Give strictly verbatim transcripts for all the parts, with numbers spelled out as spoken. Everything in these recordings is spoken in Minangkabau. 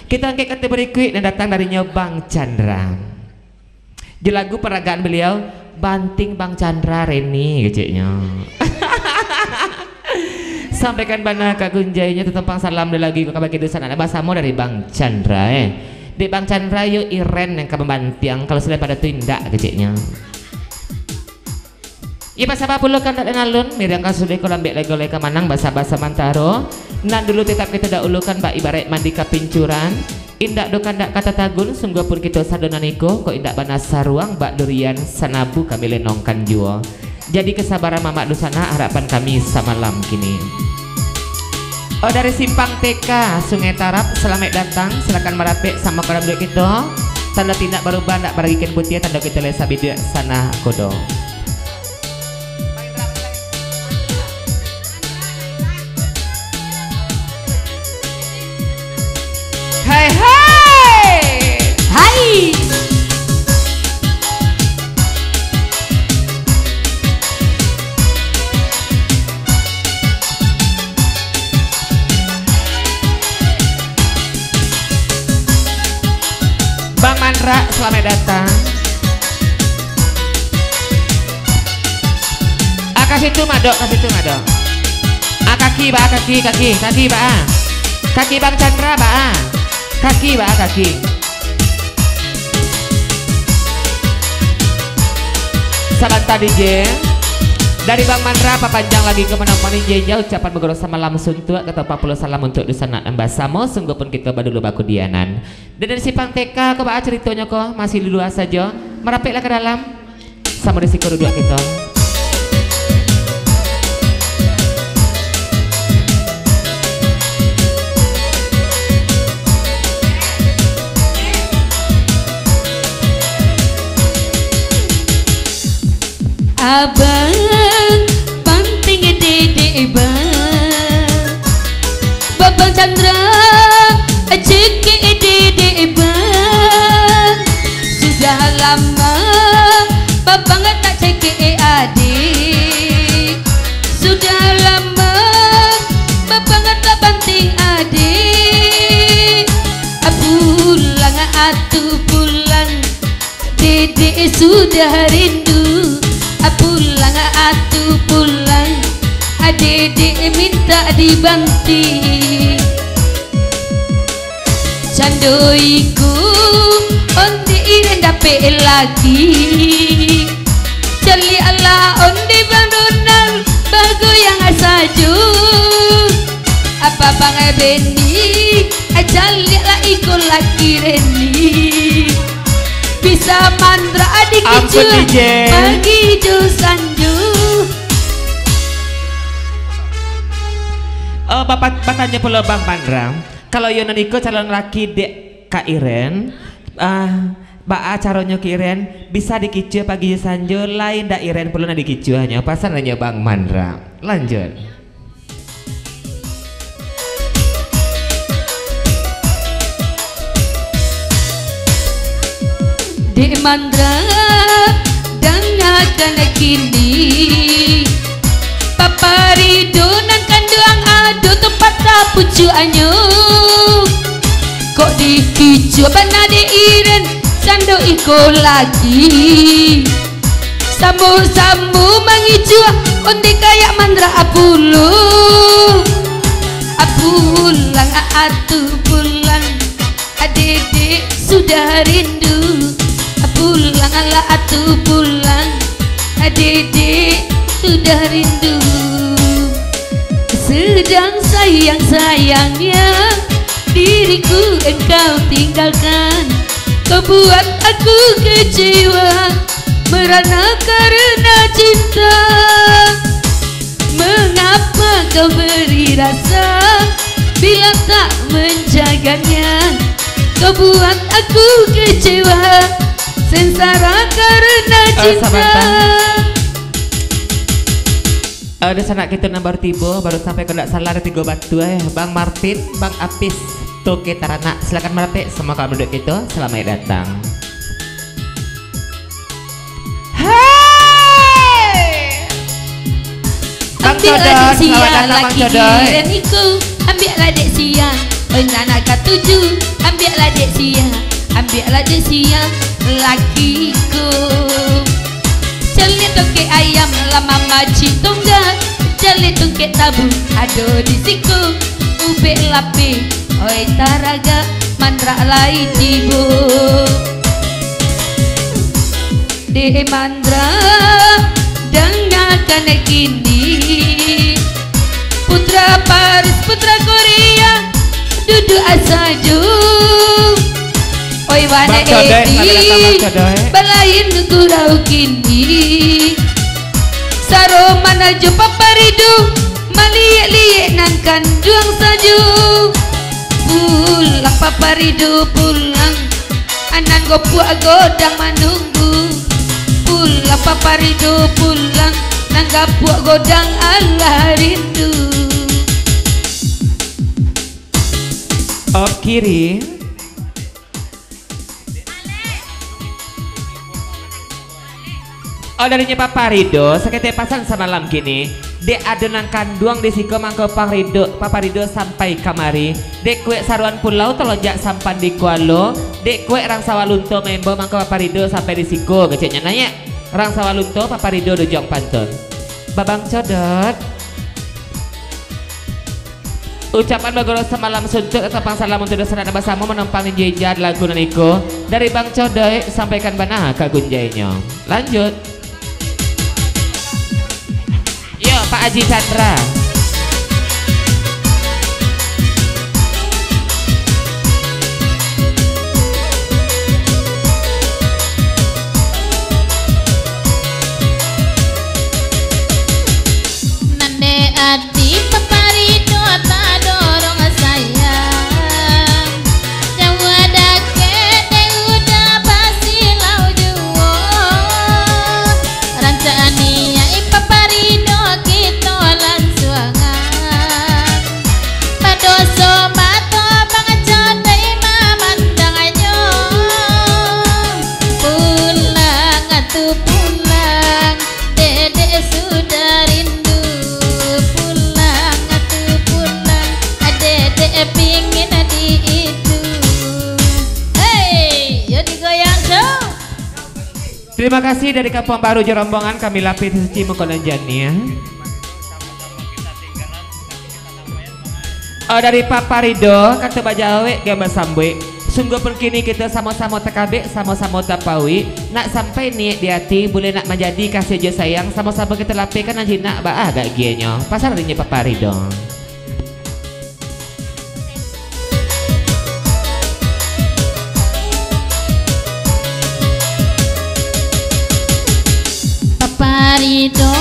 Kita angkek ka berikuik nan datang darinyo Bang Chandra. Jo lagu paragaan beliau, Banting Bang Chandra Reni, keceknyo. Sampaikan bana ka gunjainyo, tatumpang salam dek lagu ko kabake dunsanak basamo dari Bang Chandra, eh. Dek Bang Chandra, yo Iren nan ka mambantiang, kalau selain pada tu indak, keceknyo. Iyo, basaba pulo kandak den alun, miriang ka sudah ko lambek lego lai ka manang, basaba samantaro. Nan dulu tetap kito dahulukan, bak ibaraik mandi ka pincuran. Indak doh kandak ka tatagun, sungguahpun kito sado nan iko, kok indak bana saruang, bak durian sanabu kami lenongkan juo. Jadi kasabaran mamak dunsanak, harapan kami samalam kini. Oh, dari Simpang T K, Sungai Tarap, salamaik datang. Silakan marapek samo ka dalam duduak kito. Tando tindak barubah, ndak baragikan putiah, tando kito lai sabiduak sanah kudo. Hai, hai! Hai! Bang Mandra, selamat datang. Ah, ka situ madok, ka situ madok. Ah, kaki, ba, kaki, kaki, kaki, ba. Kaki Bang Chandra, ba. Kaki, ba, kaki. Sabanta, D J. Dari Bang Mandra, papanjang lagi ka manang paling jenjang, ucapan baguru samalam suntuak, kata papulo salam untuak dunsanak nan basamo, sungguahpun kito badulu bakudianan. Dan dari Simpang T K ko, baa caritonyo ko, masih di lua sajo, marapeklah ka dalam, samo di siko duduak kito. Abang, pantiang dedek bang. Babang Chandra, cekek dedek bang. Sudah lamo, babang tak cekek adik. Sudah lamo, babang tak bantiang adik. Pulang atu pulang. Dedek sudah rindu, pulang atu pulang. Dedek mintak dibantiang. Cando iko, ondeh Iren dapek laki. Caliaklah ondeh Bang Donald, bagoyang sajo. Apo Bang Benny, caliaklah iko laki Reni. Bisa Mandra adik. Ampun, kicuah, D J. Pagi jo sanjo. Oh, bapak, batanyo pulo Bang Mandra. Kalau iyo nan iko calon laki dek Kak Iren, ah, baa caronyo Kak Iren bisa dikicuah pagi jo sanjo, lai ndak Iren pulo nan dikicuahnyo? Pasan nyo Bang Mandra. Lanjut. Dek Mandra, dangakan kini. Paparido nan kanduang ado tu patah pucuaknyo. Kok dikicuah bana dek Iren, cando iko laki. Samo-samo mangicuah, ondeh kayak Mandra pulo. Pulang atu pulang, dedek sudah rindu. Pulanglah atu pulang, dedek sudah rindu. Sedang sayang-sayangnya diriku engkau tinggalkan. Kau buat aku kecewa, merana karena cinta. Mengapa kau beri rasa bila tak menjaganya? Kau buat aku kecewa, sengsara karena cinta. Eh, sabanta. Eh, dunsanak kito nan baru tibo, baru sampai, kalau ndak salah ado tigo batua, eh. Bang Martin, Bang Apis, Toke Taranak. Silakan marapek, samo kawan duduak kito. Salamaik datang. Hai! Bang Ambiaklah Codon, dek sia, selamat datang, Bang laki Codon. Iren iko. Ambiaklah dek sia, oi nan katuju. Ambiak Lah dek sia, ambiaklah dek sia, lakiku. Caliak tungkek ayam, lah mamacik tunggak. Caliak tungkek tabu, ado di siko. Ubek lapeh, oi taragak, mandrak lai tibo. Dek mandra, dangakan kini. Putra Paris, putra Korea, duduak sajo. Oi, Bang Codek, Edi, selamat datang, Bang Codek. Balain gurau kini. Saroman ajo Papa Rido, maliek-liek nan kanduang sajo. Pulang Papa Rido, pulang. Anan gopuak godang manunggu. Pulang Papa Rido, pulang. Nan gapuak godang alah rindu. Oke, Ri. Oh, darinyo Papa Rido, saketek pasan samalam kini. Dek ado nan kanduang di siko mangko Papa Rido, Papa Rido sampai kamari. Dek kuek saruan pulau talonjak sampan di kualo. Dek kuek rang sawah lunto maimbau mangko Papa Rido sampai di siko, keceknyo naiak. Rang sawah lunto, Papa Rido di ujuang pantun. Babang Codot. Ucapan bagurau samalam suntuak, tatapang salam untuak dunsanak nan basamo manumpang ninja ija lagu nan iko. Dari Bang Codoi, sampaikan bana ka gunjainyo. Lanjut. Yo, Pak Aji Chandra. Nan dek ati Papa Rido tadorong sayang, jauah dakek dek uda basilau juo. Rancak niaik Papa Rido kito lansuangan. Badoso mato Bang Codoi mamandangnyo. Pulang atuh pulang, Dedek sudah rindu. Pulang atuh pulang, Dedek pingin diidu. Hei, yo digoyang tu. Terima kasih dari Kampung Baru jo rombongan, kami lapeh suci mangko nan janiah. Oh, dari Papa Rido, kato bajawek jo basambuik. Sungguahpun kini kito samo-samo takabek, samo-samo tapauik. Nak sampai niaik di ati, buliah nak manjadi kasih jo sayang, samo-samo kito lapehkan nan jinak baa agak gienyo. Pasan darinyo Papa Rido. Papa Rido,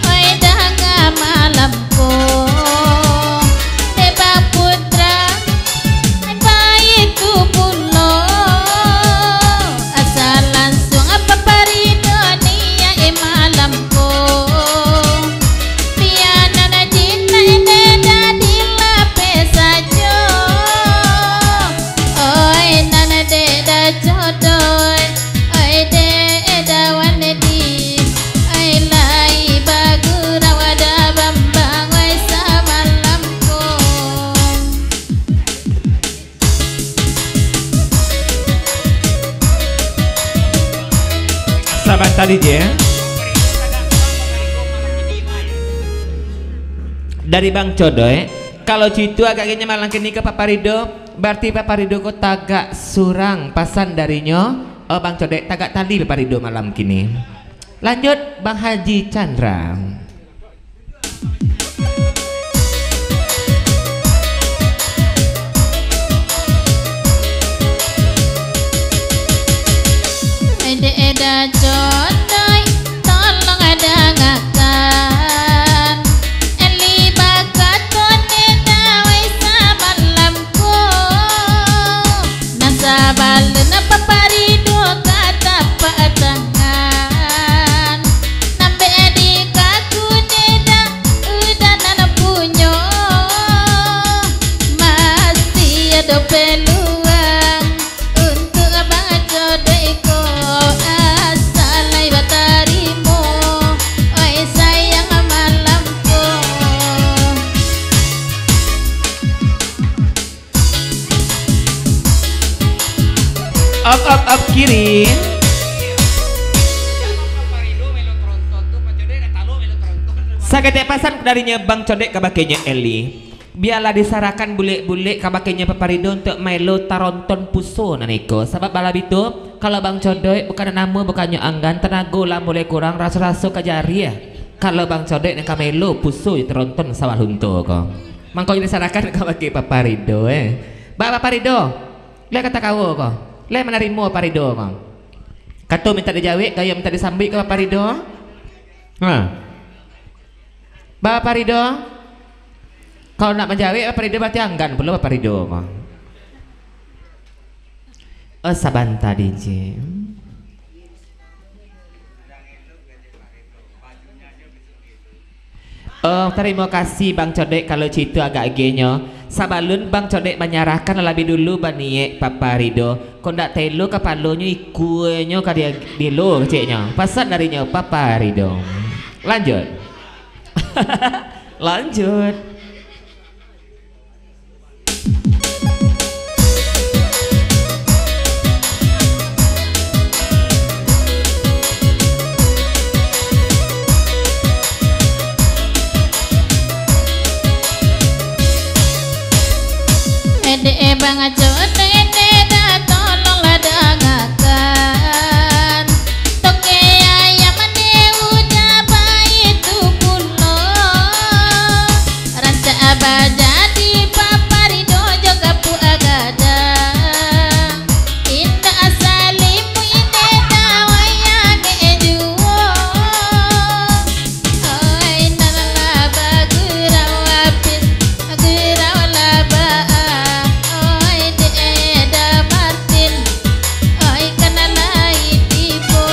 oi danga malam ko, dek baputra, baitu pulo, asa lansuang Papa Rido niaik malam ko. Pianan jinak dek dak dilapeh sajo. Oi nan dek dak jodoh, oi dek dak wan di, oi lai bagurau dak bambang, oi samalam ko. Sabanta di je. Dari Bang Codoy, kalau citu agak gini malam kini ka Papa Rido, berarti Papa Rido ko tagak surang pasan darinyo. Oh, Bang Codoy, tagak tali Papa Rido malam kini. Lanjut, Bang Haji Chandra. Ede-eda Codoy, tolong dangakan. Eli bakato neda wai samalam ko. Nan sabalun Papa Rido ka tapak tangan. Nambek di kaku neda udah nan punyo. Masih ado peluang. Untuak Bang Codoy ko, asa lai batarimo, oi sayang malam ko. Up, up, up, kiri. Saketek pasan darinyo Bang Codek ka bakeh nyo Eli. Bialah disarahkan bulek-bulek ka bakeh nyo Paparido untuak maelo taronton puso nan iko. Sabab balabi tu, kalau Bang Codek bukan namo, bukannyo anggan, tanago lah mulai kurang, raso-raso ka jariah. Kalau Bang Codek nan ka maelo puso jo taronton sawah lunto ko. Mangkonyo disarahkan ka bakeh Paparido, eh. Ba Paparido. Lai ka takawo ko. Lai manarimo Paparido ko. Kato mintak dijawek, gayo mintak disambuik ko Paparido. Ha. Ba Paparido. Kalau ndak manjawek Paparido, barati anggan pulo Paparido ko. Oh, sabanta D J. Oh, tarimo kasih Bang Codek, kalau cito agak agiahnyo. Sabalun Bang Codek manyarahkan, labiah dulu baniek Paparido. Kok ndak taelo kapalonyo, ikuanyo ka dia, dielo keceknyo. Pasan darinyo Paparido. Lanjut. Lanjut. Edek bang Codek, edek dah, tolonglah dangakan. Toke ayam mandi uja baitu pulo. Rancak bajadi Paparido jo Kapuak Gadang. Indak salimuik, indak dawai angek juo. Oi, nan lah bagurau apis, bagurau lah baa. Oi, dek Eda Martin, oi, kana lai tibo.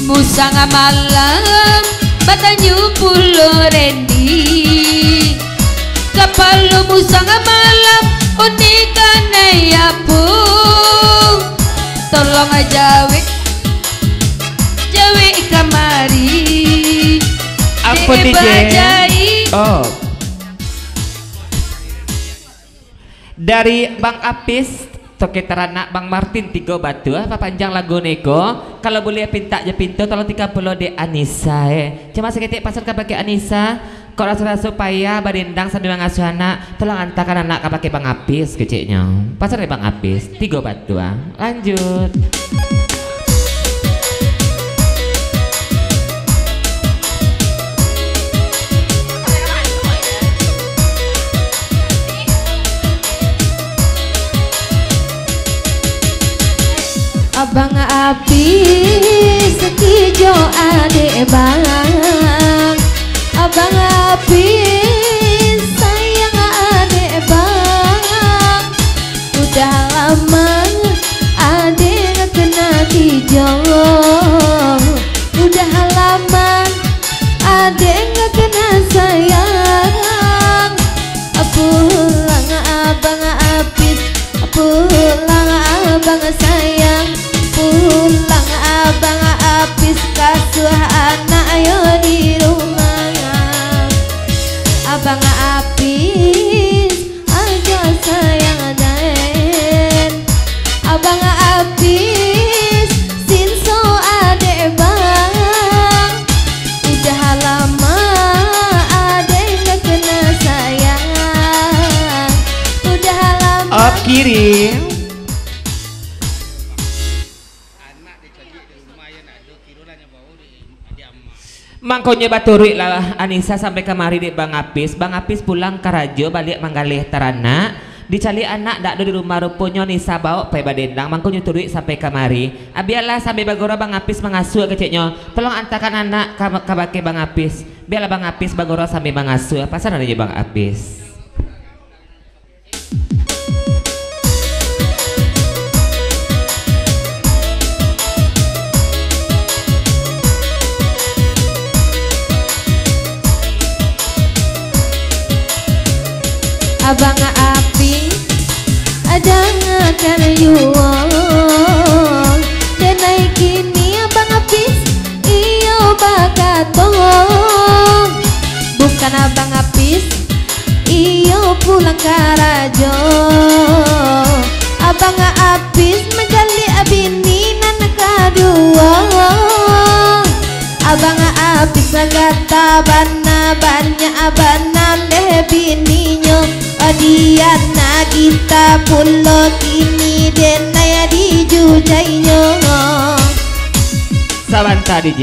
Musang malam, batanyo pulo Rendi. Kapalo musang malam, undi kanai apo? Tolong jawek, jawek kamari. Apo, Dek D J? Bajai. Oh. Dari Bang Apis, toke taranak Bang Martin Tigo Batu, ah, papanjang lagu niko. Kalau buliah pintak jo pinto, tolong tikan pulo dek Anisa, eh. Cuma saketek pasan ka bakeh Anisa, kok raso-raso payah badendang sambia mangasuah anak, tolong antakan anak ka bakeh Bang Apis, keceknyo. Pasan dari Bang Apis, Tigo Batu, ah. Lanjut. Abang Apis, kijo adek bang. Abang Apis, sayang adek bang. Udah lama adek kena kijo, udah lama adek kena sayang. Pulang abang Apis, pulang abang sayang, pulang abang Apis, kasuah anak yo di rumah. Abang Apis, ajo sayang den. Abang Apis, sinso adek bang. Udah lama adek ndak kena sayang. Udah lama. Up kiri. Mangkonyo baturuiklah Anisa sampai kamari dek Bang Apis. Bang Apis pulang karajo baliak manggaleh taranak. Dicaliak anak dak ado di rumah, ruponyo Anisa baok pai badendang, mangkonyo turuik sampai kamari. Ah, bialah sambil bagurau Bang Apis mangasuah keceknyo. Tolong antakan anak ka, ka bakeh Bang Apis. Bialah Bang Apis bagurau sambil mangasuah. Pasan dari Bang Apis. Abang Apis, dangakan juo, denai kini Abang Apis iyo bakato. Bukan Abang Apis iyo pulang karajo. Abang Apis mancaliak bini nan kaduo. Abang Apis sagata bana, banyak bana deh bininyo. Odian Nagita pulo kini denai dijujainyo. Sabanta, D J.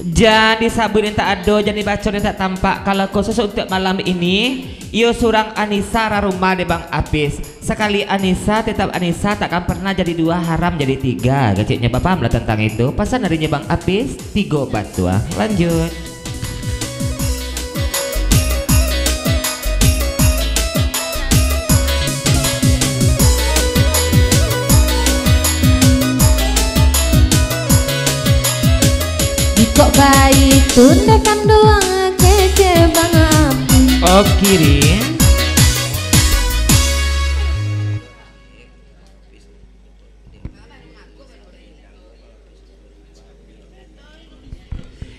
Jan disabuik nan tak ado, jan dibaco nan tak tampak. Kalau khusus untuk malam ini, iyo surang Anisa rarumah di Bang Apis. Sakali Anisa, tetap Anisa, takkan pernah jadi dua, haram jadi tiga. Keceknyo bapaham lah tentang itu. Pasan darinyo Bang Apis, tigo batuang. Lanjut. Jikok baitu ndeh kanduang kecek Bang Apis. Oke, Rin.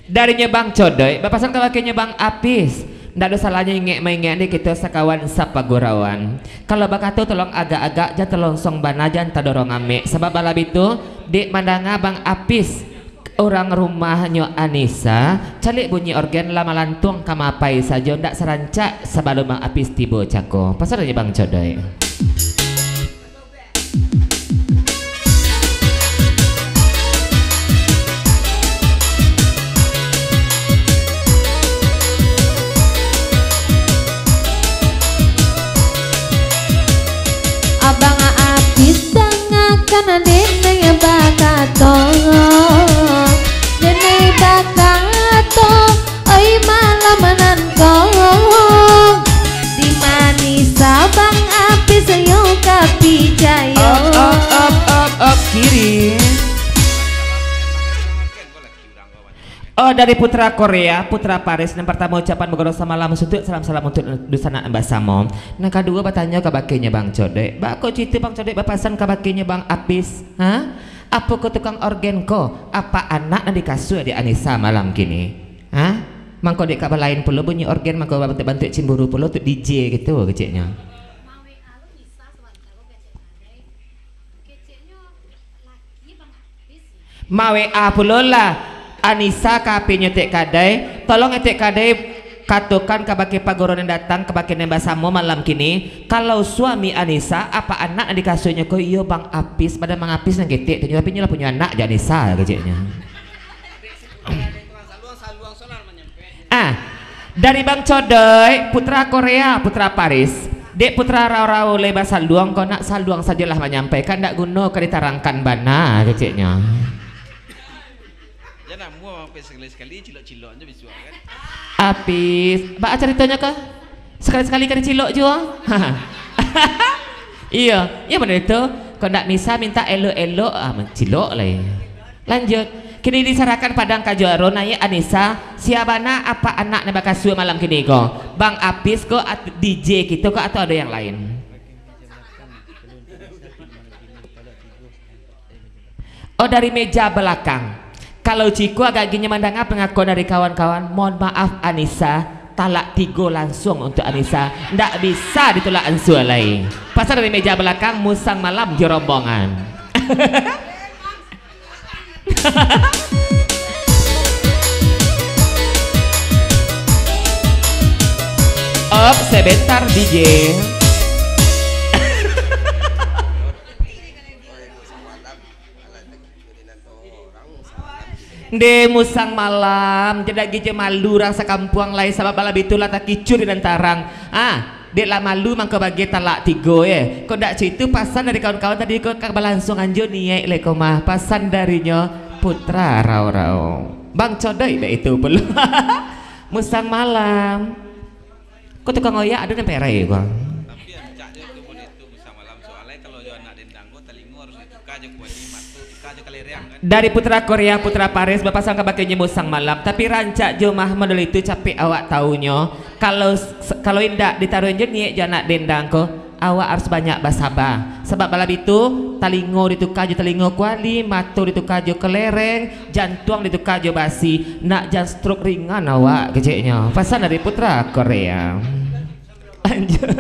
Darinyo Bang Codoi, bapasan kabakenyo Bang Apis. Ndak ado salahnyo ingek maingek dek kito sakawan sapagurauan. Kalau bakato tolong agak-agak, jan talonsong bana, jan tadorong amek. Sabab balabiah tu, dek mandanga Bang Apis, urang rumahnyo Anisa, caliak bunyi orgen lah malantuang ka mapai sajo, ndak sarancak sabalun Bang Apis tibo cako. Pasan darinyo Bang Codoi. Abang Apis, dangakan denai bakato. Denai bakato, oi malam nan ko, di Anisa Bang Apis yo ka picayo. Op, op, op, op, op, kiri. Oh, dari Putra Korea, Putra Paris, nan partamo ucapan bagoro samalam suntuik, salam-salam untuak dunsanak nan basamo. Nan kaduo batanyo kabakenyo Bang Codek, baa kok carito Bang Codek bapasan kabakenyo Bang Apis? Ha? Apo ko tukang orgen ko? Apak anak nan dikasuah dek Anisa malam kini? Ha? Mangko dek ka balain pulo bunyi orgen, mangko bantuak-bantuak cimburu pulo tu D J gitu keceknyo. Ma-W A pulo lah Anisa ka H P-nyo Tek Kadai. Tolong Tek Kadai katokan kabake paguru nan datang, kabake nan basamo malam kini, kalau suami Anisa, apak anak nan dikasuahnyo ko iyo Bang Apis, badan Bang Apis nan ketek tu nyo, tapi nyo lah punyo anak jo Anisa, keceknyo. Ah, dari Bang Codoi, Putra Korea, Putra Paris. Dek Putra Rau-Rau lai basaluang, kau nak saluang sajolah manyampaikan, ndak guno ka ditarangkan bana, keceknyo. Jan namuah Bang Apis sakali-sakali, cilok-cilok se bisuak kan. Apis, baa caritonyo ko? Sakali-sakali ka dicilok juo. Iyo, iyo bana itu. Kok ndak bisa mintak elok-elok, ah, mancilok lai. Lanjut. Kini diserahkan padang ka juaro, naiak Anisa, sia bana apak anak nan bakasuah malam kini ko? Bang Apis ko, at-, D J kito ko, atau ado yang lain? Oh, dari meja belakang. Kalau ciko agak ginyo mandanga pangakuan dari kawan-kawan, mohon maaf Anisa, talak tigo lansuang untuak Anisa, ndak bisa ditulak ansua lai. Pasan dari meja belakang, Musang Malam jo rombongan. Op, sebentar, D J. Ndeh Musang Malam, jan dek gijo malu urang sakampuang lai, sabab balabiah tu lah takicuah di nan tarang. Ah, dek lah malu mangko bagian talak tigo, ye. Kok ndak cito pasan dari kawan-kawan tadi ko ka balansuang anjo niaik lai ko mah. Pasan darinyo Putra Rau-Rau. Bang Codoi bak itu pulo. Musang Malam. Ko tukang oyak ado nan perai ko. Tapi rancak jo tu mun itu Musang Malam, soalnyo kalau jo anak dendang ko talingo harus dituka jo kuali, mato tuka jo kalereang kan. Dari Putra Korea, Putra Paris, bapasan kabakeh nyo Musang Malam, tapi rancak jo mah model itu, capek awak taunyo. Kalau s-, kalau indak ditaruah jo niaik jo anak dendang ko, Awak harus banyak basaba. Sabab balabitu, talingo dituka jo talingo kuali, mato dituka jo kelereng, jantuang dituka jo basi. Nak jan stroke ringan awak keceknyo. Pasan dari Putra Korea. Lanjut.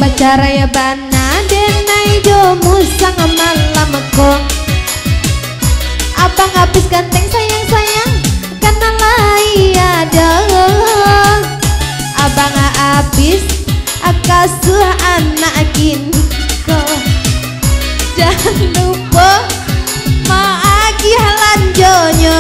Bacarai bana denai jo musang malam ko. Abang Apis ganteng sayang-sayang, kana lai ado. Abang Apis akasuah anak kini ko. Jan lupo maagih lanjonyo.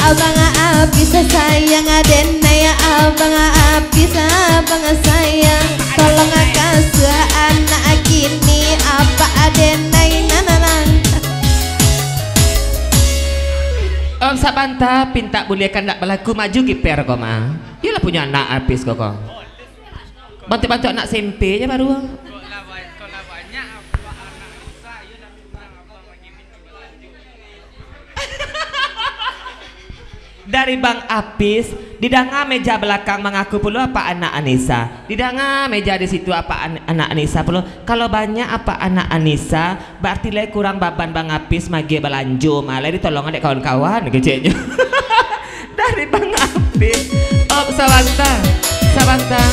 Abang Apis sayang denai, Abang Apis, Abang sayang. Tolong kasuah anak kini, apak denai nananang. Om sabanta, pintak buliah kandak balaku, maju giper ko mah. Iyolah punyo anak Apis ko ko. Bantuak-bantuak anak S M P je baru. Dari Bang Apis, didanga meja balakang mangaku pulo apak anak Anisa. Didanga meja di situ apak an-, anak Anisa pulo. Kalau banyak apak anak Anisa, barati lai kurang baban Bang Apis magiah balanjo mah. Lai ditolong dek kawan-kawan, keceknyo. Dari Bang Apis. Om, sabanta. Sabanta.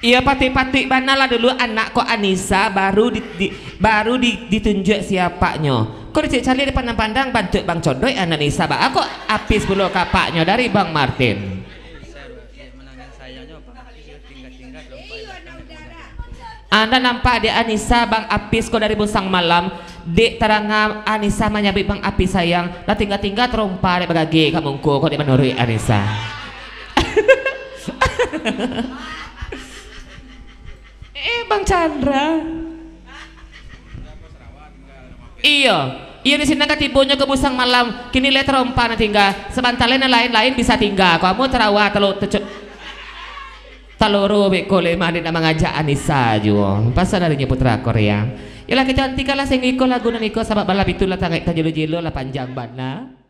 Iyo, patuik-patuik bana lah dulu anak ko Anisa, baru di, di, baru di, ditunjuak si apaknyo. Ko dicek caliak dipandang-pandang, bantuak Bang Codoik anak Anisa, baa ko Apis pulo ka apaknyo dari Bang Martin. Anda nampak dek Anisa, Bang Apis ko dari Musang Malam, dek taranga Anisa manyabik Bang Apis sayang, lah tingga-tingga tarompa dek bagageh ka mungko ko dek manuruik Anisa. Eh, Bang Chandra. Iyo, iyo di sinan ka tibonyo ka Musang Malam, kini lai tarompa nan tingga, sabanta lai nan lain-lain bisa tingga, ko amun tarawa talo-, teco-, taloro beko lai mah dek nak mangajak Anisa juo. Pasan darinyo Putra Korea. Yolah, kito antikanlah sainggo iko lagu nan iko, sabab balabitu lah tangaik tajelo-jelo lah panjang bana.